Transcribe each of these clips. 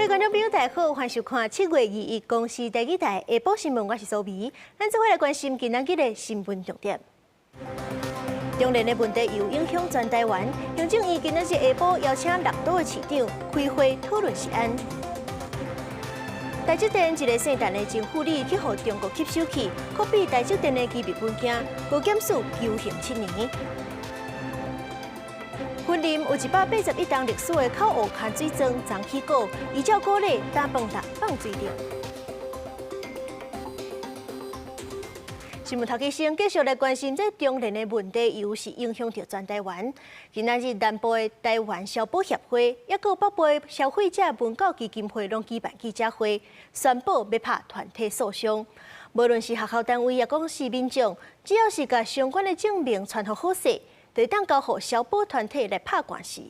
各位觀眾朋友，大家好，歡迎收看7月21公視第二台下晡新聞，我是蘇美。咱做伙來關心今仔日的新聞重點。中聯的問題油影響全台灣，行政院今仔日下晡邀請六都的市長開會討論食安。台積電一个姓陳的前副理去予中國吸收去，可比台積電的機密文件，高檢署求刑7年。雲林有181冬歷史的口湖牽水莊昨起鼓，依照古禮打磅礫放水燈。新聞頭家先繼續來關心這中聯的問題，油是影響著全台灣。今仔日南部的台灣消保協會，抑閣北部的消費者文教基金會攏舉辦記者會，宣布欲拍團體訴訟。無論是學校單位，抑講是民眾，只要是共相關的證明傳予好勢，就會當交予消保團體來拍官司。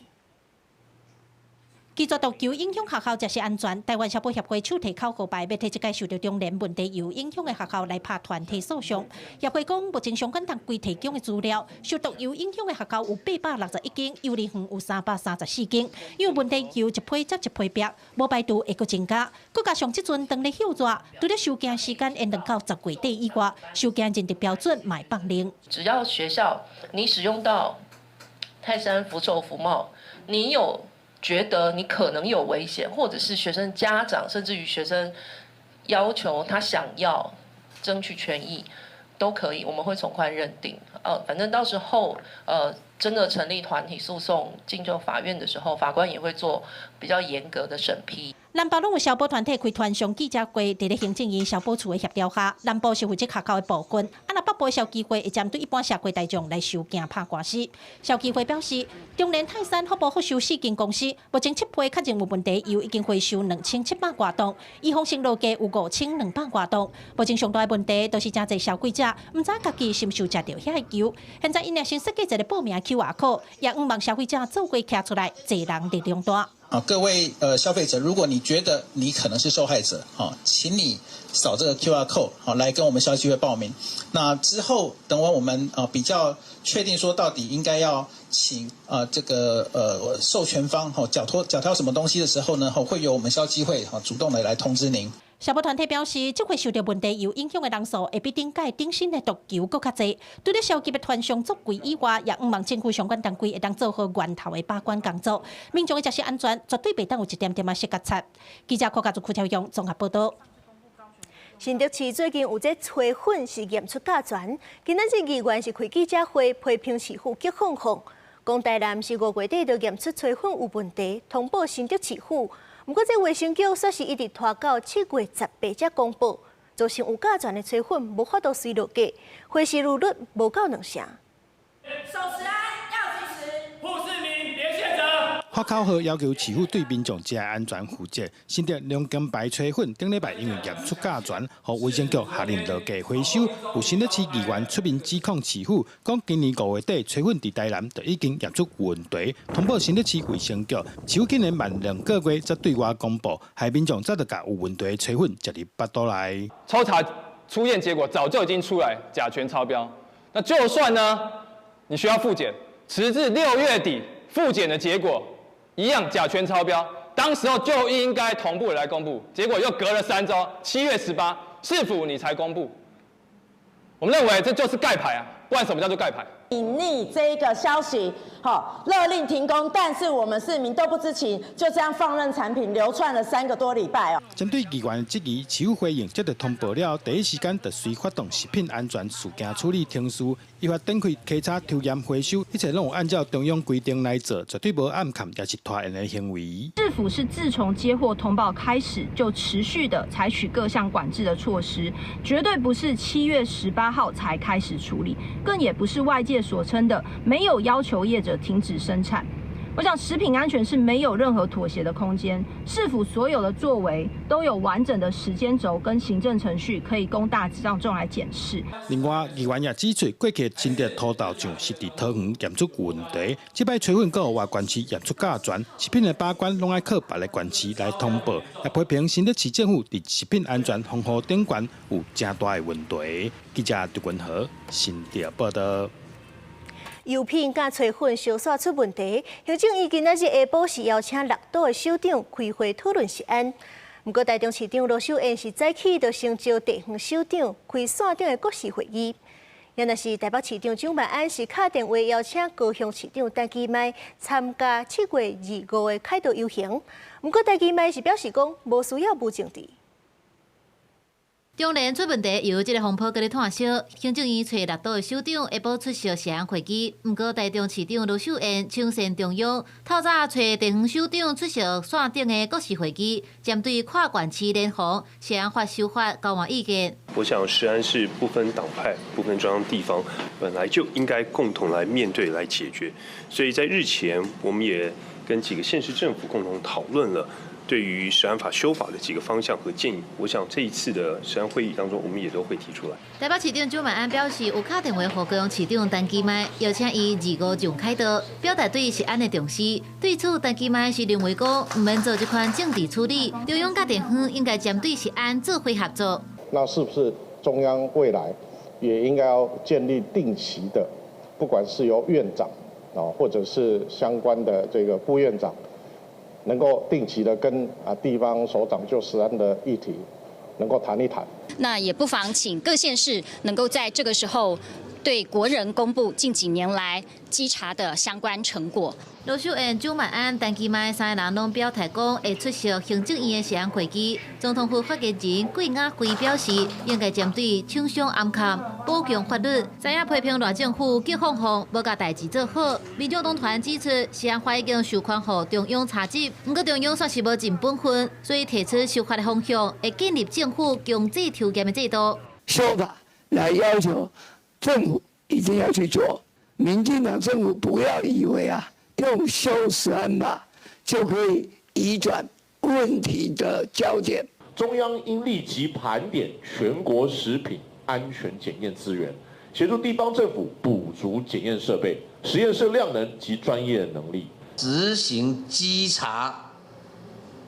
拒絕毒球影響學校食食安全，台灣消保協會手提口號牌，欲替這屆受著中聯問題油影響的學校來拍團體訴訟。協會講，目前相關單位提供的資料，受毒油影響的學校有861間，幼兒園有334間，因為問題油一批接一批爆，無排除會閣增加。閣加上這陣當咧歇熱，除了收驚時間延長到10月底以外，收驚認定標準嘛會放寬。只要學校你使用到泰山福壽福茂，你有覺得你可能有危險，或者是學生家長，甚至於學生要求他想要爭取權益，都可以，我們會從寬認定。反正到時候，真的成立團體訴訟進入法院的時候，法官也會做比較嚴格的審批。南北攏有消保團體開團上記者會，佇咧行政院消保處的協調下，南部是負責學校的部分，啊若北部的消基會會針對一般社會大眾來收驚拍官司。消基會表示，中聯泰山福部福壽四間公司，目前七批確認有問題，油已經回收2700外噸，預防性落架有5200外噸。目前上大的問題，就是誠濟消費者毋知家己是毋是有食著遐个油。現在𪜶也先設計一個報名 QR code，也向望消費者做伙徛出來，濟人力量大。啊，各位消費者，如果你覺得你可能是受害者，哈，請你掃這個 QR code，好，來跟我們消基會報名。那之後等我們啊比較確定說到底應該要請啊這個授權方吼繳托繳交什麼東西的時候呢，會由我們消基會主動的來通知您。消保團體表示，這回受著問題油影響的人數會比頂屆頂新的毒球閣較濟。除了消極的團上作為以外，也向望政府相關單位會當做好源頭的把關工作，民眾的食食安全絕對袂當有一點點仔小過錯。記者柯家族、柯超勇綜合報導。新竹市最近有這炊粉是驗出甲醛，今仔日議員是開記者會批評市府激放放，講台南是5月底就驗出炊粉有問題，通報新竹市府。毋過，這衛生局煞是一直拖到7月18才公布，造成有甲醛的炊粉無法度隨落架，回收率無夠兩成。守食安要及時，護市民別卸責。發口號要求市府對民眾食安全負責。新竹龍金牌炊粉頂禮拜因為驗出甲醛，予衛生局下令落架回收。有新竹市議員出面指控市府，講今年5月底炊粉佇台南就已經驗出問題，通報新竹市衛生局，市府竟然慢2個月才對外公布，害民眾早就共有問題的炊粉食入腹肚內。抽查初驗結果早就已經出來，甲醛超標。那就算呢，你需要複檢，遲至6月底複檢的結果一樣甲醛超標，當時候就應該同步來公布，結果又隔了3週，7月18，市府你才公布。我們認為這就是蓋牌啊，不然什麼叫做蓋牌？隱匿這個消息，好，勒令停工，但是我們市民都不知情，就這樣放任產品流竄了3個多禮拜哦。針對議員質疑，市府回應，接到通報了，第一時間就隨發動食品安全事件處理程序，依法展開稽查、抽驗、回收，一切攏有按照中央規定來做，絕對無暗崁抑是拖延的行為。市府是自從接獲通報開始，就持續的採取各項管制的措施，絕對不是7月18號才開始處理，更也不是外界所稱的沒有要求業者停止生產。我想食品安全是沒有任何妥協的空間，市府所有的作為都有完整的時間軸跟行政程序，可以供大眾來檢視。另外，議員也指出，過去新竹土豆醬是佇桃園驗出問題，這擺炊粉閣予外縣市驗出甲醛，食品的把關攏愛靠別个縣市來通報，也批評新竹市政府佇食品安全防護頂懸有誠大的問題。記者杜文和新竹報導。油品佮炊粉相煞出問題，行政院今仔日下晡是邀請六都的首長開會討論食安。毋過台中市長盧秀燕是早起就先召地方首長開線頂的國事會議。也若是台北市長蔣萬安是敲電話邀請高雄市長陳其邁參加7月25的凱道遊行。毋過陳其邁是表示講無需要無政治。中聯出問題，由這个風波閣咧湠燒。行政院揣六都的首長下晡出席食安會議，毋過台中市長盧秀燕搶先中央，透早揣地方首長出席線頂的國事會議，針對跨縣市聯防食安法修法交換意見。我想食安是不分黨派、不分中央地方，本來就應該共同來面對、來解決。所以在日前，我們也跟幾個縣市政府共同討論了。對於食安法修法的幾個方向和建議，我想這一次的食安會議當中，我們也都會提出來。台北市長蔣萬安表示，有敲電話予高雄市長陳其邁，邀請伊25上凱道，表達對食安的重視。對此，陳其邁是認為講，毋免做這款政治處理，中央佮地方應該針對食安做伙合作。那是不是中央未來也應該要建立定期的，不管是由院長啊，或者是相關的這個副院長，能夠定期的跟地方首長就食安的議題能夠談一談。那也不妨請各縣市能夠在這個時候對國人公布近幾年來稽查的相關成果。盧秀燕、蔣萬安、陳其邁三个人攏表態講會出席行政院的食安會議。總統府發言人郭雅慧表示，應該針對廠商暗崁補強法律。知影批評賴政府激放放，無共代誌做好。民眾黨團指出，食安法已經授權予中央查執，毋過中央煞是無盡本分，所以提出修法的方向，會建立政府強制抽驗的制度。修法來要求政府一定要去做，民進黨政府不要以為啊，用修食安法就可以移轉問題的焦點。中央應立即盤點全國食品安全檢驗資源，協助地方政府補足檢驗設備、實驗室量能及專業能力。執行稽查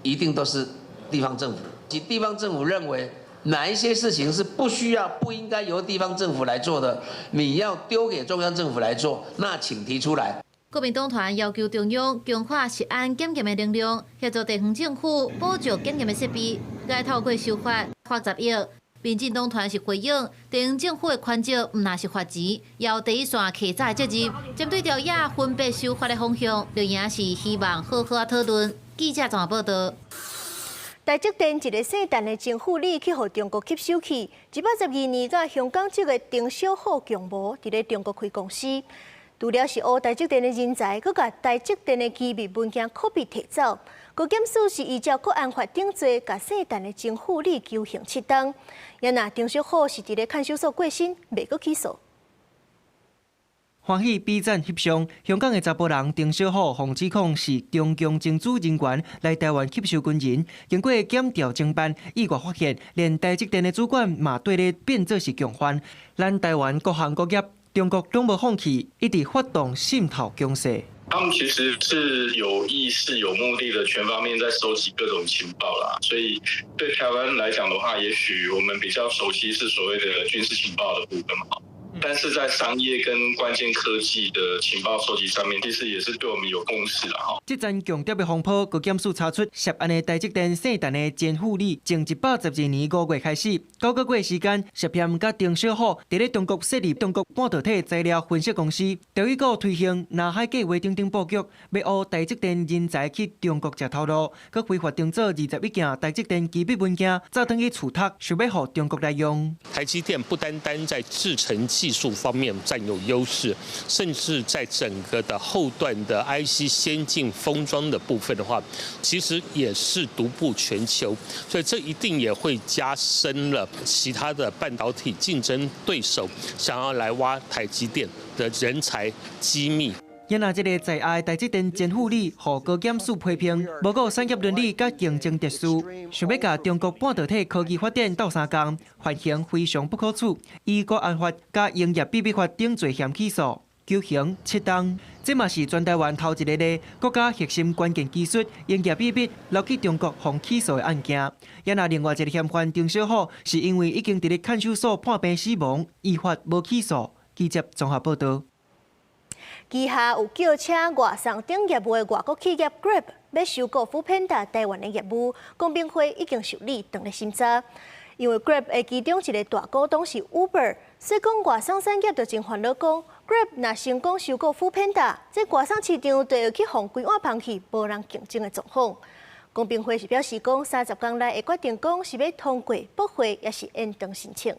一定都是地方政府，其地方政府認為哪一些事情是不需要、不應該由地方政府來做的，你要丟給中央政府來做，那請提出來。國民黨團要求中央強化食安檢驗的能量，協助地方政府補足檢驗的設備，該透過修法罰10億。民進黨團是回應地方政府的權責，毋但是罰錢，要第一線負責的責任。針對朝野分別修法的方向，綠營是希望好好討論。記者綜合報道。台積電一个姓陳的前副理去予中國吸收去，112年佮香港籍的丁小虎共謀，佇咧中國開公司。除了是挖台積電的人才，閣共台積電的機密文件拷貝提走。高檢署是依照國安法定罪，共姓陳的前副理求刑7冬。也若丁小虎是佇咧看守所過身，袂閣起訴。歡喜比讚翕相，香港的查埔人丁小虎，予指控是中共情資人員來台灣吸收軍人，經過檢調偵辦，意外發現，連台積電的主管嘛綴咧變做是共犯。咱台灣各行各業，中國攏無放棄，一直發動滲透攻勢。他們其實是有意識、有目的的，全方面在收集各種情報啦。所以對台灣來講的話，也許我們比較熟悉是所謂的軍事情報的部分嘛。但是在商業跟關鍵科技的情報收集上面，其實也是對我們有共識啦。哈。這陣共諜的風波，高檢署查出涉案的台積電姓陳的前副理，從112年5月開始，9個月時間，涉嫌佮丁小虎佇咧中國設立中國半導體材料分析公司，調一個推行南海計劃等等布局，欲挖台積電人才去中國食頭路，閣非法定做21件台積電機密文件，走轉去厝託，想欲予中國來用。台積電不單單在製程技術方面佔有優勢，甚至在整個的後段的 IC 先進封裝的部分的話，其實也是獨步全球，所以這一定也會加深了其他的半導體競爭對手想要來挖台積電的人才機密。也若這个在押的台積電前副理，予高檢署批評，無顧產業倫理佮競爭秩序，想欲共中國半導體科技發展鬥相共，犯行非常不可取。依國安法佮營業秘密法等罪嫌起訴，求刑7冬。這嘛是全台灣頭一个咧國家核心關鍵技術營業秘密流去中國予起訴的案件。也若另外一个嫌犯丁小虎，是因為已經佇咧看守所判病死亡，依法無起訴。記者綜合報道。旗下有叫車外送等業務的外國企業 Grab 欲收購 foodpanda 台灣的業務，公平會已經受理，當咧審查。因為 Grab 的其中一个大股東是 Uber，所以講外送產業就真煩惱，講 Grab 若成功收購 foodpanda，這外送市場就會去予規碗捧去，無人競爭的狀況。公平會是表示講，30天內會決定講是欲通過駁回，抑是延長申請。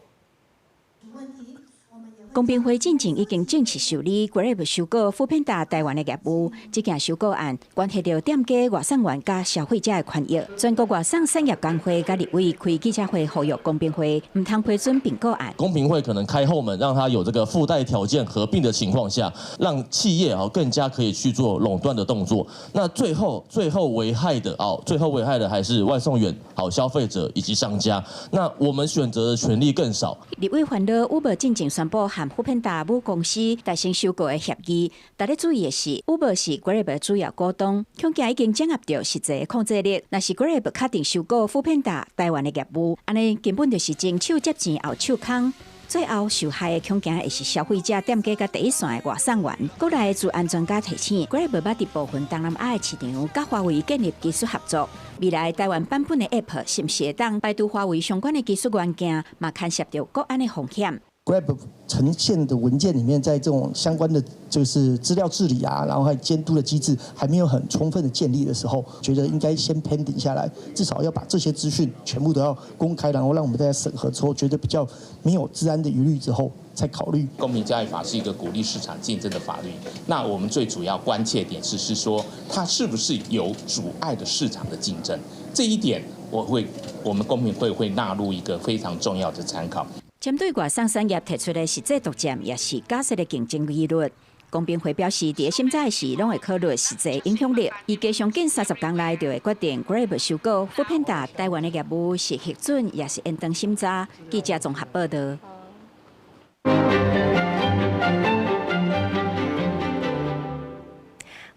公平會進前已經正式受理 Grab 收購 foodpanda 台灣的業務，這件收購案關係著店家外送員佮消費者的權益。全國外送產業工會佮立委開記者會呼籲公平會毋通批准併購案。公平會可能開後門，讓他有這個附帶條件合併的情況下，讓企業啊更加可以去做壟斷的動作。那最後危害的哦，最後危害的還是外送員、好消費者以及商家。那我們選擇的權利更少。立委煩惱 Uber 進前宣布和 foodpanda 母公司達成收購的協議，值得注意的是，Uber 是 Grab 主要股東，恐驚已經掌握著實際控制力。若是 Grab 確定收購 foodpanda 台灣的業務，按呢根本就是前手接錢後手空。最後受害的恐驚會是消費者、店家佮第一線的外送員。國內的資安專家提醒，Grab 捌佇部分東南亞的市場佮華為建立技術合作，未來台灣版本的 App 是毋是會當排除華為相關的技術元件，嘛牽涉著國安的風險。 Grab 呈現的文件裡面，在這種相關的就是資料治理啊，然後還有監督的機制還沒有很充分的建立的時候，覺得應該先 pending 下來，至少要把這些資訊全部都要公開，然後讓我們大家審核之後，覺得比較沒有資安的疑慮之後，才考慮。公平交易法是一個鼓勵市場競爭的法律，那我們最主要關切點是說，它是不是有阻礙的市場的競爭？這一點我們公平會會納入一個非常重要的參考。針對外送產業提出的實際獨佔，抑是假設的競爭疑慮。公平會表示，佇審查時，攏會考慮實際影響力。預計上緊30天內就會決定 Grab 收購 foodpanda 台灣的業務是核准，抑是延長審查。記者綜合報道。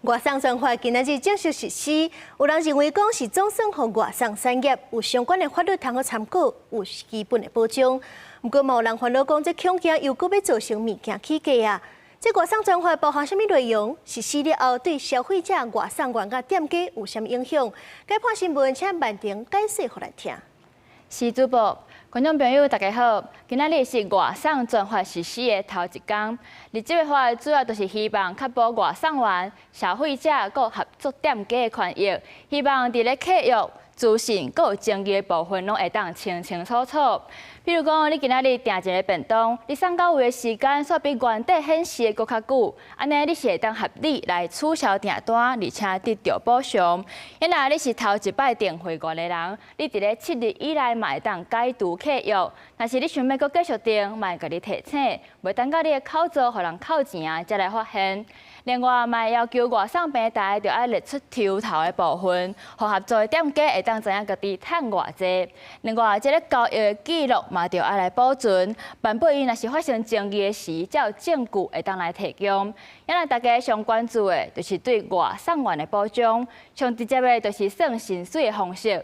外送專法今仔日正式實施，有人認為講是總算予外送產業有相關的法律通好參考，有基本的保障。毋過嘛有人煩惱講，這恐驚又閣欲造成物件起價啊！這外送專法包含啥物內容？實施了後對消費者、外送員佮店家有啥物影響？解判新聞請曼婷解說予咱聽。是主播，觀眾朋友大家好，今仔日是外送專法實施的頭一工。而這个法主要就是希望確保外送員、消費者閣合作店家的權益，希望佇咧契約、資訊閣有爭議的部分攏會當清清楚楚。比如講，你今仔日訂一个便當，你送到位的時間煞比原底顯示的閣較久，按呢你是會當合理來取消訂單，而且得著補償。若你是頭一擺訂會員的人，你佇咧7日以內嘛會當解除契約。若是你想欲閣繼續訂，嘛會共你提醒，袂等到你的口座予人扣錢啊，才來發現。另外，嘛會要求外送平台著愛列出抽頭的部分，予合作的店家會當知影家己趁偌濟。另外，這个交易的記錄嘛著愛來保存，萬不一若是發生爭議的時，才有證據會當來提供。也若大家上關注的，就是對外送員的保障，上直接的，就是算薪水的方式。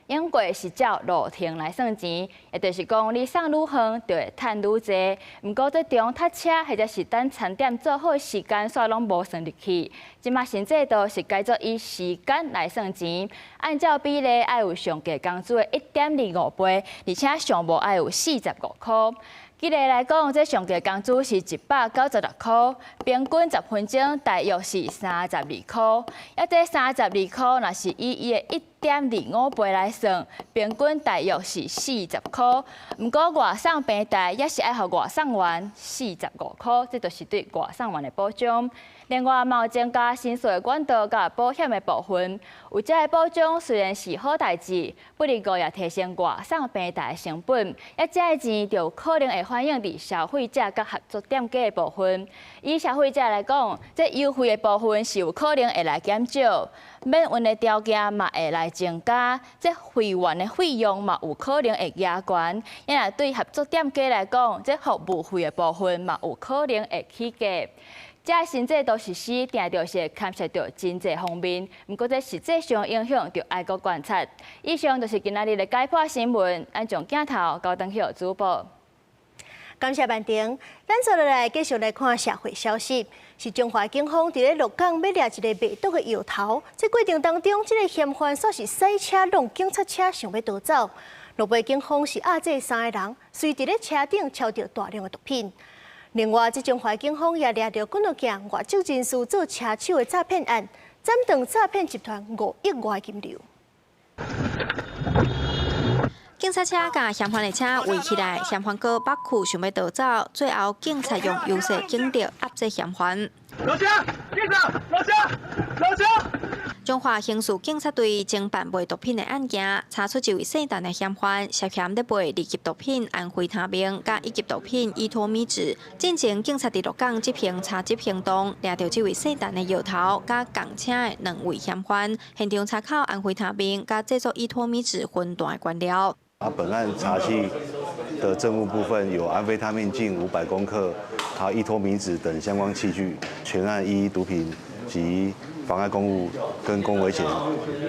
永過是照路程來算錢，也就是講你送愈遠就會趁愈濟。毋過這中塞車或者是等餐點做好的時間，煞攏無算入去。這馬新制度是改做以時間來算錢，按照比例愛有上低工資的1.25倍，而且上無愛有45箍。舉例來講，這上低工資是196箍，平均10分鐘大約是32箍。啊，這32箍若是以伊的1.25倍來算，平均大約是40箍。毋過外送平台也是愛予外送員45箍，這就是對外送員的保障。另外，嘛有增加申訴的管道佮保險的部分。有這个保障雖然是好代誌，不過也提升外送平台的成本，啊，這个錢就可能會反映佇消費者佮合作店家的部分。以消費者來講，這優惠的部分是有可能會來減少，免運的條件嘛會來增加，這會員的費用嘛有可能會加懸。也若對合作店家來講，這服務費的部分嘛有可能會起價。這新制度實施，定著是會牽涉著真濟方面，毋過這實際上影響就愛閣觀察。以上就是今仔日的解破新聞，咱將鏡頭交轉予主播。感謝曼婷，咱接落來繼續來看社會消息。是彰化警方佇咧鹿港欲掠一个賣毒的搖頭，這過程當中，這个嫌犯煞是賽車挵警察車，想欲逃走。落尾警方是押制三个人，隨佇咧車頂抄著大量的毒品。另外，這彰化警方也掠著幾若件外籍人士做車手的詐騙案，斬斷詐騙集團5億外金流。警察車共嫌犯的車圍起來，嫌犯閣北區想欲逃走，最後警察用優勢警力壓制嫌犯。老鄉，警察，老鄉，老鄉。彰化刑事警察隊偵辦賣毒品的案件，查出一位姓陳的嫌犯涉嫌咧賣二級毒品安非他命，佮一級毒品依托咪酯。進前警察佇鹿港執行查緝行動，掠著這位姓陳的搖頭，佮仝車的兩位嫌犯，現場查扣安非他命佮製作依托咪酯分段的原料。啊，本案查緝的證物部分有安非他命近500公克，還有依托咪酯等相關器具，全案依毒品及妨礙公務跟公務危險，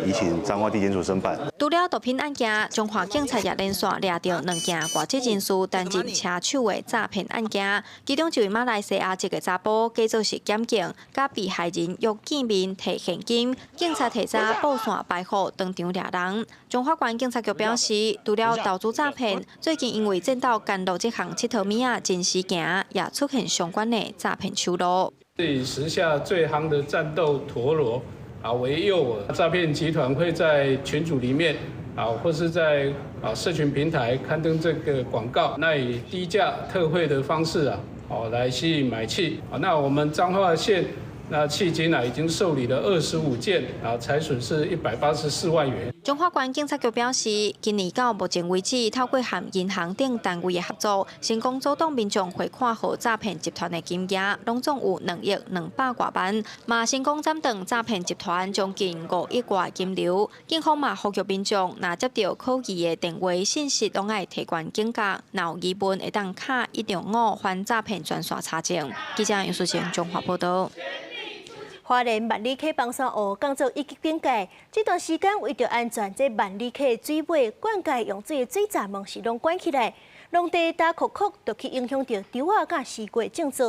移請彰化地檢署偵辦。除了毒品案件，彰化警察也連續掠著兩件外籍人士擔任車手的詐騙案件，其中一位馬來西亞籍的查埔，假做是檢警，佮被害人約見面提現金，警察提早佈線埋伏，當場掠人。彰化縣警察局表示，除了投資詐騙，最近因為戰鬥甘露這項𨑨迌物仔真時行，也出現相關的詐騙手路。以時下最夯的戰鬥陀螺啊為誘饵，詐騙集團會在群組裡面啊，或是在社群平台刊登這個廣告，那以低價特惠的方式啊，哦來吸引買氣啊。那我們彰化縣那迄今啊已經受理了25件啊，財損是184萬元。彰化縣警察局表示，今年到目前為止，透過和銀行等單位的合作，成功阻擋民眾匯款予詐騙集團的金額，攏總有2億200外萬，嘛成功斬斷詐騙集團將近5億外金流。警方嘛呼籲民眾，若接著可疑的電話信息，攏愛提懸警覺，若有疑問會當敲165反詐騙專線查證。記者楊淑賢彰化報導。花蓮萬里溪崩山湖降做一級警戒，這段時間為著安全，這萬里溪水尾灌溉用水的水閘門是攏關起來，農地焦涸涸，就去影響著稻仔佮西瓜種植。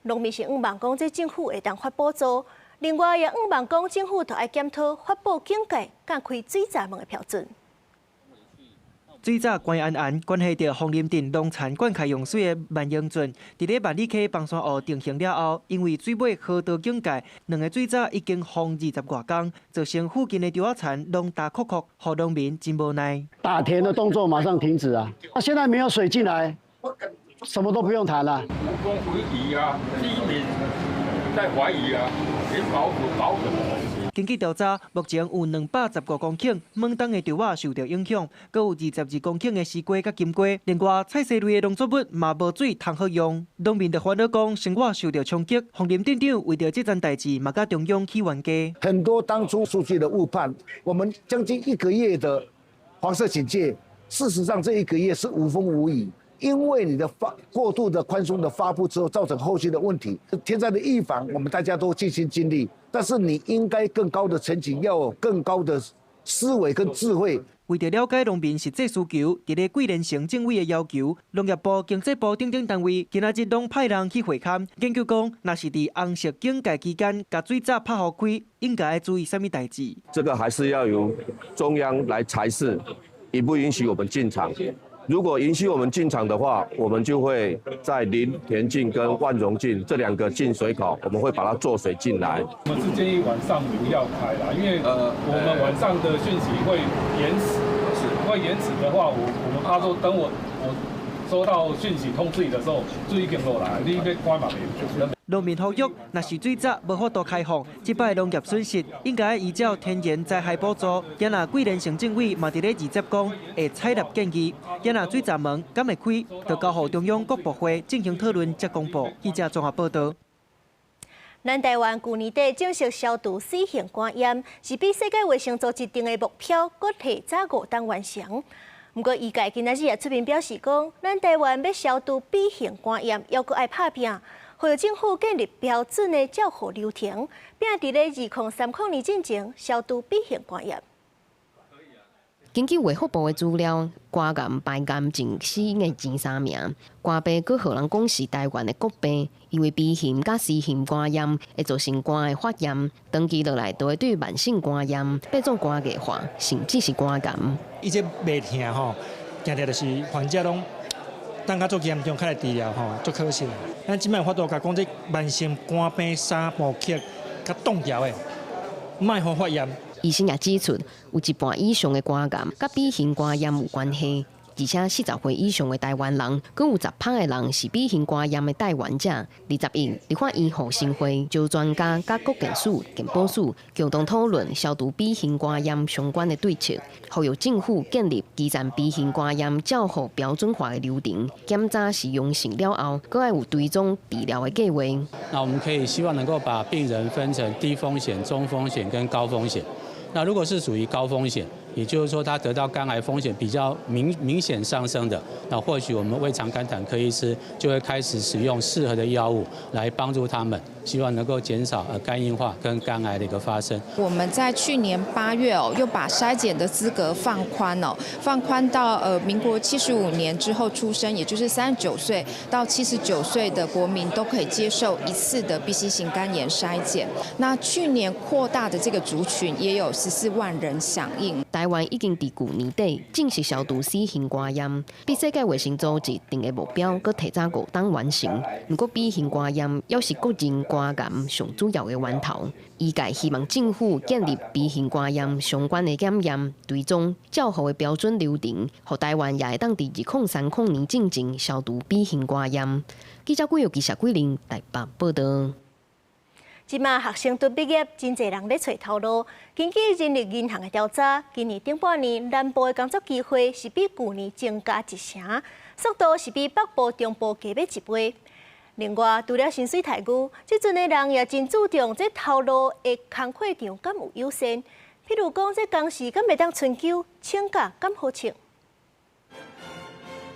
農民是向望講，這政府會當發補助，另外也向望講政府著愛檢討發布警戒、佮開水閘門的標準。水閘關絚絚，關係著鳳林鎮農田灌溉用水的萬榮圳，佇咧萬里溪崩山湖定型了後，因為水尾河道警戒，兩个水閘已經封20外工，造成附近的稻仔田攏焦涸涸，予農民真無奈。打田的動作馬上停止啊！那現在沒有水進來，什麼都不用談了。故宮懷疑啊，居民在懷疑啊，連保府搞什麼？根據調查，目前有215公頃猛冬的稻仔受著影響，閣有22公頃的西瓜佮金瓜。另外，菜蔬類的農作物嘛無水通好用。農民就煩惱講，生活受著衝擊。鳳林鎮長為著這樁代誌，嘛佮中央去冤家。很多當初數據的誤判，我們將近一個月的黃色警戒，事實上這一個月是無風無雨。因為你的發過度的寬鬆的發布之後，造成後續的問題。天災的預防，我們大家都盡心盡力，但是你應該更高的層級，要有更高的思維跟智慧。為著了解農民實際需求，佇咧桂林省政委的要求，農業部、經濟部等等單位，今仔日攏派人去會勘，研究講，若是佇紅色警戒期間，共水閘拍予開，應該愛注意啥物代誌？這個還是要由中央來裁示，允不允許我們進場。如果允許我們進場的話，我們就會在林田圳跟萬榮圳這兩個進水口，我們會把它做水進來。我們是建議晚上不要開啦，因為我們晚上的訊息會延遲，會延遲的話，我們怕說等我收到訊息通知你的時候，水已經落來，你欲關嘛袂。農民呼籲，若是水閘無法度開放，這擺農業損失應該依照天然災害補助。也若桂林省政委嘛佇咧二十講會採納建議，也若水閘門敢會開，就交予中央各部會進行討論才公布。記者綜合報導。咱台灣舊年底正式消除 C 型肝炎，是比世界衛生組織定的目標閣提早5冬完成。毋過醫界今仔日也出面表示講，咱台灣欲消除 B 型肝炎，猶閣愛拍拚。呼籲政府建立標準的照護流程，並佇咧2030年進前消除 B 型肝炎。根據衛福部的資料，肝癌排癌前死因的前三名，肝病閣予人講是台灣的國病，因為 B 型佮 C 型肝炎會造成肝的發炎，長期落來就會對慢性肝炎變做肝硬化，甚至是肝癌。伊這袂疼吼，驚著就是患者攏等較足嚴重，較來治療吼，足可惜。咱這擺有法度共講這慢性肝病三部曲較擋牢的，莫予發炎。醫生也指出，有一半以上的肝癌佮 B 型肝炎有關係，而且40歲以上的台灣人，閣有10%的人是 B 型肝炎的帶原者。21，立法院護生會招專家佮國健署、健保署共同討論消除 B 型肝炎相關的對策，呼籲政府建立基層 B 型肝炎照護標準化的流程，檢查是陽性了後，閣愛有追蹤治療的計劃。那我們可以希望能夠把病人分成低風險、中風險跟高風險。那如果是屬於高風險，也就是說他得到肝癌風險比較明顯上升的，那或許我們胃腸肝膽科醫師就會開始使用適合的藥物來幫助他們，希望能夠減少肝硬化跟肝癌的一個發生。我們在去年8月哦，又把篩檢的資格放寬哦，放寬到民國75年之後出生，也就是39歲到79歲的國民都可以接受一次的 B、C 型肝炎篩檢。那去年擴大的這個族群也有14萬人響應。台灣已經佇舊年底正式消除 C 型肝炎，比世界衛生組織定的目標閣提早5冬完成。毋過 B 型肝炎猶是國人肝癌上主要的源頭。醫界希望政府建立 B 型肝炎相關的檢驗、追蹤、照護的標準流程，予台灣也會當佇2030年進前消除 B 型肝炎。記者郭玉記者桂林台北報道。這馬學生都畢業，真濟人咧揣頭路。根據人力銀行的調查，今年頂半年南部的工作機會是比舊年增加一成，速度是比北部、中部加欲一倍。另外，除了薪水待遇，這陣的人也真注重這頭路的工課場敢有友善。譬如講，這工時敢會當春秋，請假敢好請。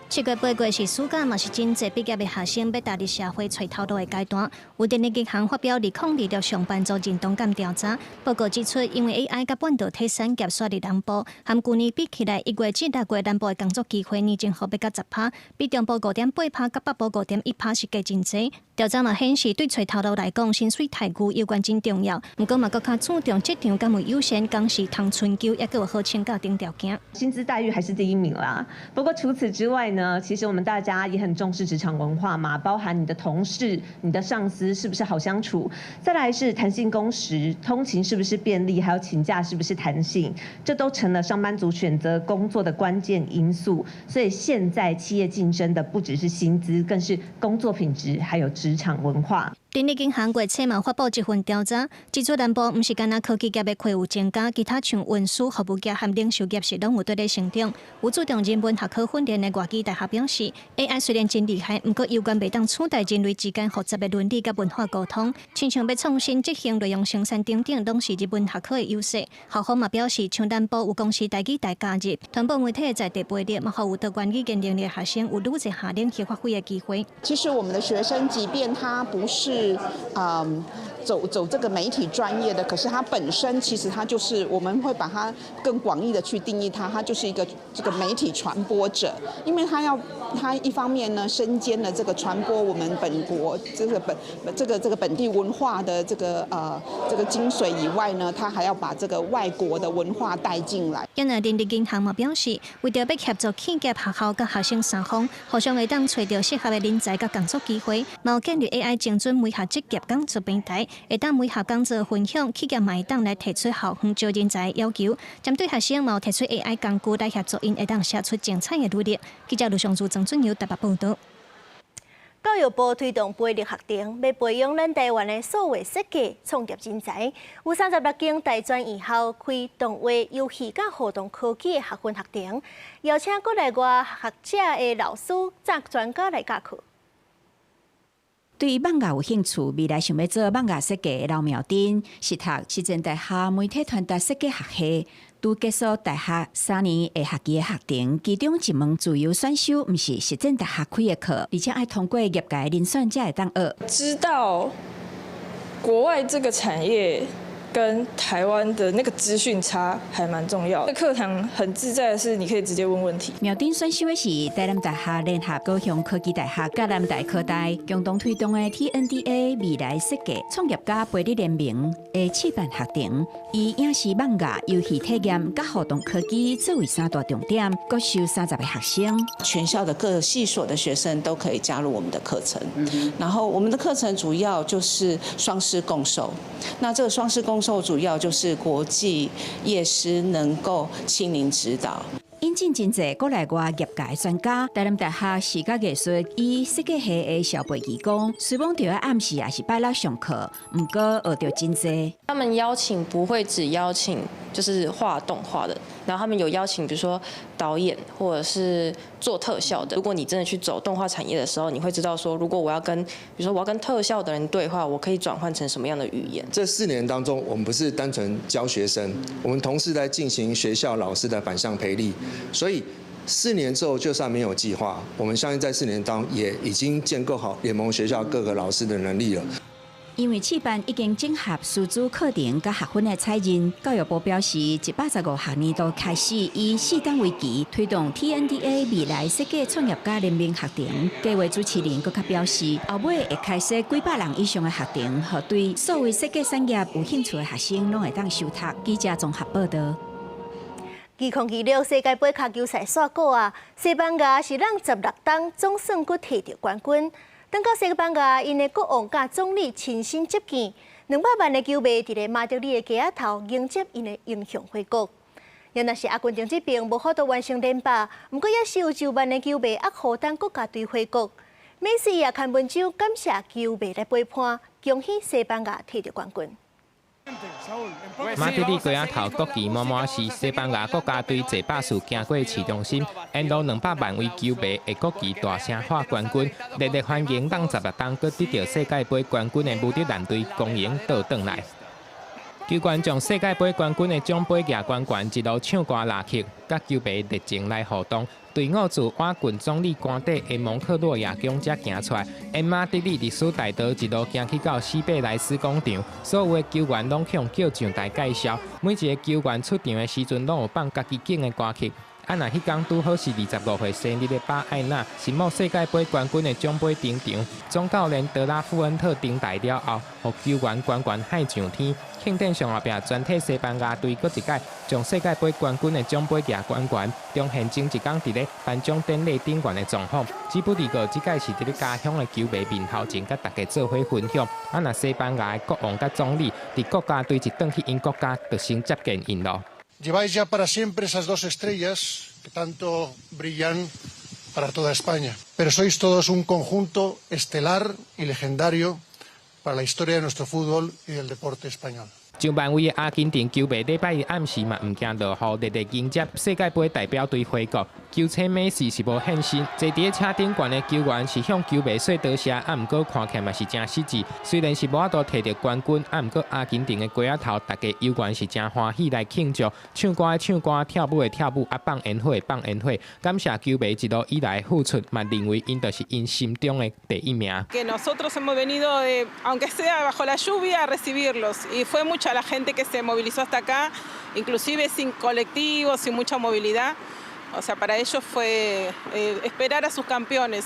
7月8月是暑假，嘛是真濟畢業的學生欲踏入社會揣頭路的階段。有人力銀行發表2026上班族認同感調查報告指出，因為 AI 佮半導體產業徙入南部，和舊年比起來，1月至6月南部的工作機會年增幅欲到10%，比中部5.8%佮北部5.1%是加真濟。調查嘛顯示，對揣頭路來講，薪水待遇猶原真重要，毋過嘛閣較注重職場敢有友善，工時通春秋，抑閣有好請假等條件。薪資待遇還是第一名啦。不過除此之外呢，其實我們大家也很重視職場文化嘛，包含你的同事、你的上司是不是好相處，再來是彈性工時、通勤是不是便利，還有請假是不是彈性，這都成了上班族選擇工作的關鍵因素。所以現在企業競爭的不只是薪資，更是工作品質，還有職場文化。人力銀行月初嘛發布一份調查，指出南部毋是干焦科技業的缺有增加，其他像運輸、服務業和零售業是攏有綴咧成長。有注重人文學科訓練的外語大學表示，AI 雖然真厲害，毋過猶原袂當取代人類之間複雜的倫理佮文化溝通。親像欲創新執行內容生產等等，攏是人文學科的優勢。校方嘛表示，像南部有公視台語台加入，傳播媒體的在地培力，嘛予有多元語言能力的學生有愈濟下領去發揮的機會。其實我們的學生，即便他不是走這個媒體專業的，可是他本身其實他就是，我們會把他更廣義的去定義他，他就是一個這個媒體傳播者，因為他一方面呢身兼了這個傳播我們本國這個本這個這個本地文化的這個精髓以外呢，他還要把這個外國的文化帶進來。因為人力銀行嘛表示，為著欲協助企業、學校佮學生三方，互相會當揣著適合的人才佮工作機會，嘛有建立 AI 精準媒合職業講座平台，會當媒合講座分享，企業嘛會當來提出校方招人才的要求。針對學生嘛有提出 AI 工具來協助𪜶，會當寫出精彩的履歷。記者盧尚珠、曾俊友台北報導。教育部推動培力學程，欲培養咱台灣的數位設計創業人才。有36間大專院校開動畫遊戲佮互動科技的學分學程，邀請國內外學者的老師、專家來教課。對漫畫有興趣，未來想欲做漫畫設計的劉妙珍，是讀實踐大學媒體傳達設計學系，拄結束大學3年下學期的學程，其中一門自由選修，毋是實踐大學開的課，而且愛通過業界遴選才會當學。知道國外這個產業跟台灣的那個資訊差還蠻重要。課堂很自在的是，你可以直接問問題。廟頂選修的是台南大學聯合高雄科技大學佮南台科大共同推動的 TNDA 未來設計創業家培力聯盟的試辦學程，以影視漫畫、遊戲體驗佮互動科技作為三大重點，各收30個學生。全校的各系所的學生都可以加入我們的課程。然後我們的課程主要就是雙師共授。那這個雙師共授主要就是國際業師能夠親臨指導。引進真濟國內外業界專家，台南大學視覺藝術與設計系的蕭培儀講，雖罔著愛暗時抑是拜六上課，毋過學著真濟。他們邀請不會只邀請就是畫動畫的，然後他們有邀請，比如說導演或者是做特效的。如果你真的去走動畫產業的時候，你會知道說，如果我要跟，比如說我要跟特效的人對話，我可以轉換成什麼樣的語言？這4年當中，我們不是單純教學生，我們同時在進行學校老師的反向培力。所以四年之後，就算沒有計劃，我們相信在4年當中也已經建構好聯盟學校各個老師的能力了。因為試辦已經整合師資課程佮學分的採認，教育部表示，115學年度開始以四檔為期推動 TNDA 未來設計創業家聯盟學程。計劃主持人閣較表示，後尾會開設幾百人以上的學程，予對數位設計產業有興趣的學生攏會當修讀。記者綜合報導。2026世界盃跤球賽煞鼓啊！西班牙是攏16冬總算閣提著冠軍。等到西班牙𪜶的國王佮總理親身接見，200萬的球迷佇咧馬德里的街仔頭迎接𪜶的英雄回國。若是阿根廷這邊無法度完成連霸，毋過也是有上萬的球迷予等國家隊回國。美斯也牽文章感謝球迷來陪伴，恭喜西班牙提著冠軍。馬德里街仔頭國旗滿滿是西班牙國家隊坐巴士經過市中心，沿路200萬位球迷的國旗大聲喊冠軍，熱烈歡迎攏16冬閣得著世界盃冠軍的武德蘭隊光榮倒轉來。球員將世界盃冠軍的獎杯舉懸懸，一路唱歌拉曲，佮球迷熱情來互動。隊伍自瓦郡總理官邸的蒙克洛亞宮遮行出來，沿馬德里歷史大道一路行去到西貝萊斯廣場，所有的球員攏向叫上台介紹，每一個球員出場的時陣，攏有放家己揀的歌曲。啊！若彼工拄好是25歲生日的巴艾納，神魔世界盃冠軍的獎杯登場，總教練德拉富恩特登台了後，予球員懸懸喊上天。慶典上後壁，全體西班牙隊閣一擺將世界盃冠軍的獎杯舉懸懸，中現前一工佇咧頒獎典禮頂懸的狀況，只不過這擺是佇咧家鄉的球迷面頭前，佮大家做伙分享。啊！若西班牙的國王佮總理佇國家隊一轉去𪜶國家，就先接見𪜶咯。 Lleváis ya para siempre esas dos estrellas que tanto brillan para toda España. Pero sois todos un conjunto estelar y legendario para la historia de nuestro fútbol y del deporte español. 上萬位的阿根廷球迷禮拜一暗時嘛毋驚落雨，熱烈迎接世界盃代表隊回國。球星美斯是無現身，坐佇咧車頂懸的球員是向球迷說多謝，啊，毋過看起來嘛是誠失志。雖然是無法度提著冠軍，啊，毋過阿根廷的街仔頭，大家猶原是誠歡喜來慶祝，唱歌的唱歌，跳舞的跳舞，啊，放煙火的放煙火，感謝球迷一路以來的付出，嘛認為𪜶就是𪜶心中的第一名。 Que nosotros hemos venido, aunque sea bajo la lluvia, a recibirlos y fue mucha la gente que se movilizó hasta acá, inclusive sin colectivos, sin mucha movilidad. O sea, para ellos fue esperar a sus campeones.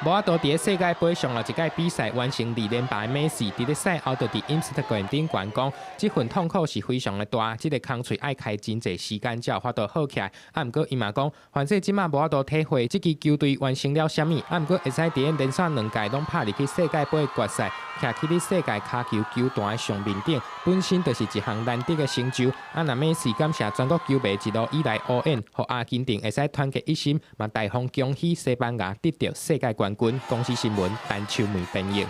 無法度佇咧世界盃上後一屆比賽完成二連敗，美斯佇咧賽後就佇 Instagram 頂懸講，這份痛苦是非常的大，這個空喙愛開真濟時間才有法度好起來。啊，毋過伊嘛講，反正這馬無法度體會這支球隊完成了啥物，啊，毋過會使佇咧連續兩屆攏拍入去世界盃決賽，徛起咧世界跤球球壇的上面頂，本身就是一項難得的成就。啊，若美斯感謝全國球迷一路以來烏援，予阿根廷會使團結一心，嘛大方恭喜西班牙得著世界冠軍。公視新聞陳秋梅編譯。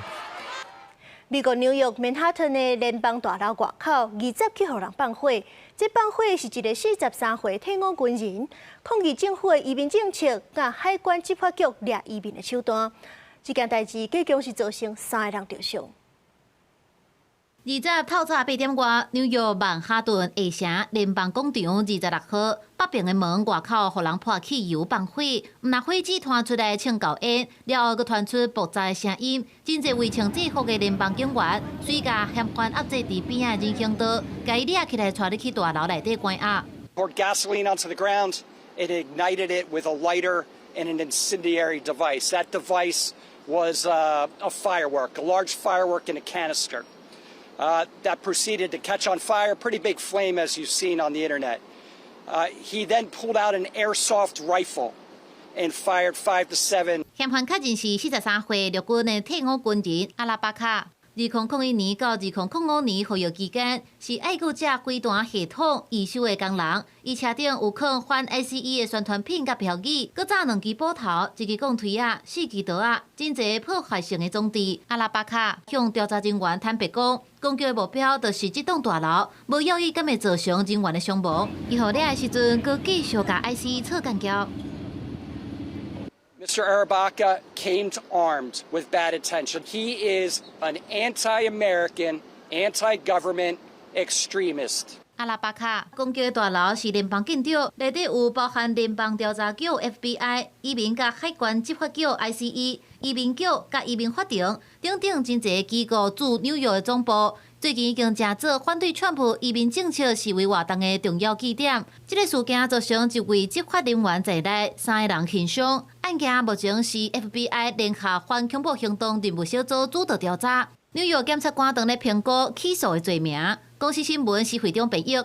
美國紐約曼哈頓的聯邦大樓外口，二十去予人放火。這放火是一个43歲退伍軍人，抗議政府的移民政策，佮海關執法局掠移民的手段。這件代誌，計共是造成三个人著傷。20透早8點外，紐約曼哈頓下城聯邦廣場26號北邊的門外口，予人潑汽油放火，毋但火舌傳出來衝厚煙，了後閣傳出爆炸的聲音。真濟位穿制服的聯邦警員，隨共嫌犯壓制佇邊仔人行道，共伊掠起來，帶入去大樓內底關押。 Poured gasoline onto the ground. It ignited it with a lighter and an incendiary device. That device was a firework, a large firework in a canister. That proceeded to catch on fire, pretty big flame as you've seen on the internet. He then pulled out an airsoft rifle and fired 5 to 7. 嫌犯確認是43歲陸軍的退伍軍人阿拉巴卡。2001年到2005年服役期間，是愛國者飛彈系統維修的工人。伊車頂有囥反 ICE 的宣傳品佮標語，閣紮兩支斧頭、一支鋼錘仔、四支刀仔，真濟破壞性的裝置。阿拉巴卡向調查人員坦白講，攻擊的目標就是這棟大樓，無留意敢會造成人員的傷亡。伊予掠的時陣，閣繼續共 ICE 吵干交。 Mr. Arrabaca came armed with bad intention. He is an anti-American, anti-government extremist. 阿拉巴卡攻擊的大樓是聯邦建築，內底有包含聯邦調查局 FBI、移民佮海關執法局 ICE、移民局佮移民法庭等等真濟機構駐紐約的總部。最近已經成做反對川普移民政策示威活動的重要據點。這個事件造成一位執法人員在內三个人輕傷。案件目前是 FBI 聯合反恐怖行動任務小組主導調查。紐約檢察官正咧評估起訴的罪名。公視新聞施會長編譯。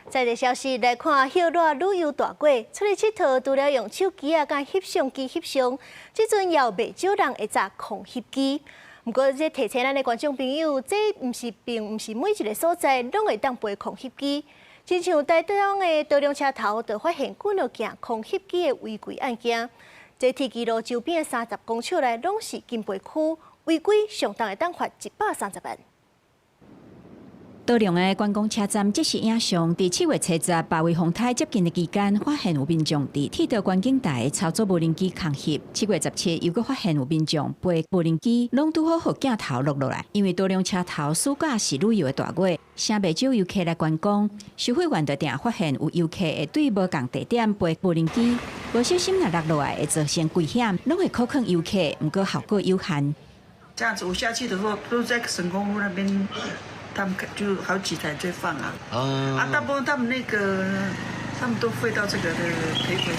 在地消息來看，歇熱旅遊大國出去𨑨迌，除了用手機仔佮翕相機翕相，這陣也有袂少人會紮空翕機。毋過，這提醒咱的觀眾朋友，這毋是並毋是每一个所在攏會當飛空翕機。親像台東的多良車頭，就發現幾若件空翕機的違規案件。這鐵支路周邊的30公尺內攏是禁飛區，違規上重會當罰130萬。多良的觀光車站這是影像，佇7月70八位風台接近的期間，發現有民眾佇鐵道觀景台操作無人機空翕。7月17又閣發現有民眾飛無人機，攏拄好予鏡頭錄落來。因為多良車頭暑假是旅遊的大月，誠袂少遊客來觀光，收費員就定發現有遊客會對無仝地點飛無人機，無小心若落落來會造成危險，攏會苦勸遊客，毋過效果有限。這樣子，我下去的時候都在省公路那邊。他們就好幾台在放啊，啊，大部分他們那個，他們都飛到這個的賠回。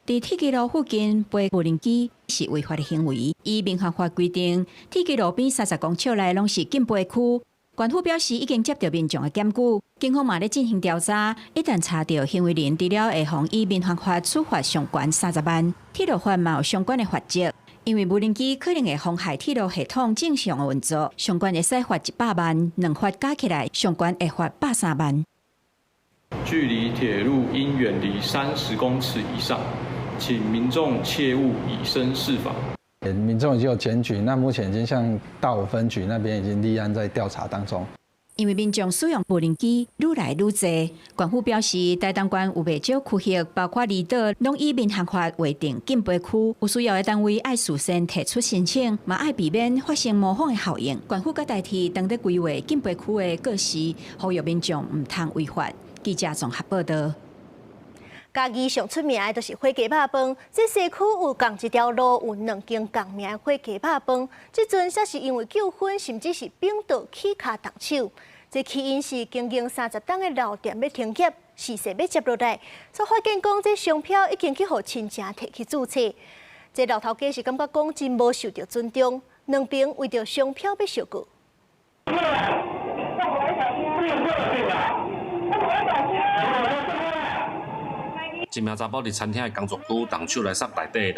佇鐵支路附近飛無人機是違法的行為，依民航法規定，鐵支路邊30公尺內攏是禁飛區。縣府表示已經接到民眾的檢舉，警方嘛咧進行調查，一旦查著行為人，除了會予依民航法處罰上懸30萬，鐵路法嘛有相關的罰則。因為無人機可能會妨害鐵路系統正常的運作，上懸會使罰100萬，兩罰加起來上懸會罰130萬。距離鐵路應遠離30公尺以上，請民眾切勿以身試法。民眾已經有檢舉，那目前已經向大武分局那邊已經立案在調查當中。因為民眾使用無人機愈來愈濟，縣府表示，台東縣有袂少區域，包括離島，攏依民航法劃定禁飛區，有需要的單位愛事先提出申請，嘛愛避免發生模仿的效應。縣府佮台鐵當咧規劃禁飛區的告示，呼籲民眾毋通違法。記者綜合報道。嘉義上出名的就是火雞肉飯，這西區有仝一條路有兩間仝名的火雞肉飯，這陣則是因為糾紛，甚至是反倒起跤動手。這起因是經營30冬的老店欲停業，時勢欲接落來，煞發現講這商標已經去予親情提去註冊。這老頭家是感覺講真無受著尊重，兩邊為著商標欲相告。一名查埔佇餐廳的工作區動手來殺內底的人，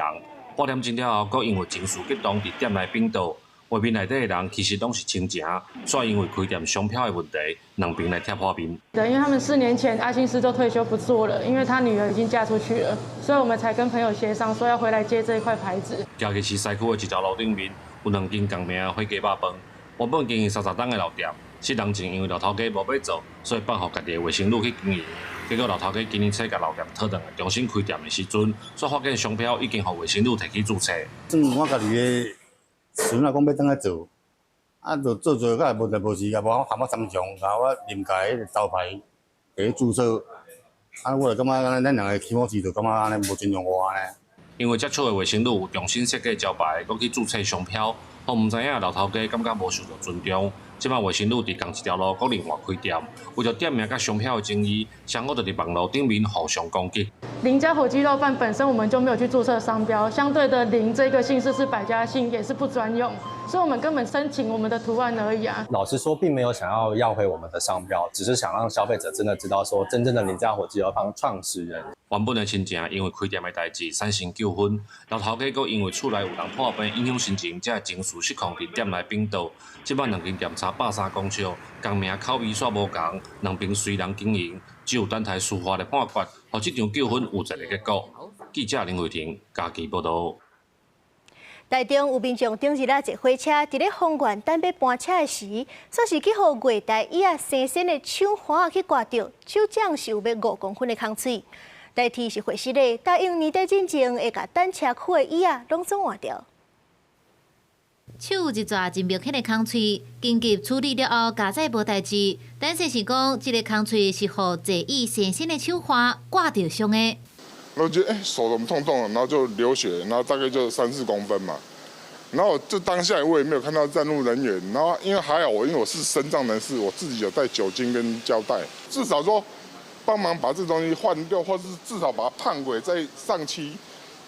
半點鐘了後，閣因為情緒激動佇店內反桌。畫面內底的人其實攏是親情，煞因為開店商標的問題，兩邊來拆破面。對，因為他們4年前阿新師就退休不做了，因為他女兒已經嫁出去了，所以我們才跟朋友協商說要回來接這一塊牌子。嘉義市西區的一條路頂面有兩間仝名的火雞肉飯，原本經營30冬的老店，4年前因為老頭家無欲做，所以放予家己的外甥女去經營。結果老頭家今年初共老店討轉來重新開店的時陣，煞發現商標已經予外甥女提去註冊。算我家己的孫仔講欲轉來做，啊，就做做個無代無誌，也無含我參詳，共我林家彼个招牌佇咧註冊，啊，我就感覺咱兩个起碼是就感覺按呢無尊重我按呢。因為接觸的衛生女有重新設計招牌，閣去註冊商標，予毋知影老頭家感覺無受著尊重。這擺衛生女佇仝一條路，閣另外開店，為著店名佮商標的爭議，雙方就佇網路頂面互相攻擊。林家火雞肉飯本身我們就沒有去註冊商標，相對的林這個姓氏是百家姓，也是不專用，所以我們根本申請我們的圖案而已啊。老實說，並沒有想要要回我們的商標，只是想讓消費者真的知道說，真正的林家火雞肉飯創始人。原本的親情因為開店的代誌產生糾紛，老頭家閣因為厝內有人破病影響心情，才會情緒失控佇店內反桌。這擺兩間店差130公尺，仝名口味煞無仝，兩邊隨人經營，只有等待司法的判決，予這場糾紛有一个結果。記者林慧婷嘉義報導。台中有民眾頂日仔坐火車，佇咧豐原等欲搬車的時，煞是去予月台椅仔生鉎的手環仔去割著，手掌是有欲5公分的空喙。台鐵是回釋咧，答應年底進前會共等車區的椅仔攏總換掉。手有一撮真明顯的空喙，緊急處理了後，加載無代誌。但是是講，這个空喙是予坐椅生鉎的手環割著傷的。然後就手怎麼痛痛，然後就流血，然後大概就3、4公分嘛。然後就當下我也沒有看到站務人員，然後因為還好我因為我是身障人士，我自己有帶酒精跟膠帶，至少說幫忙把這東西換掉，或是至少把它判軌再上漆，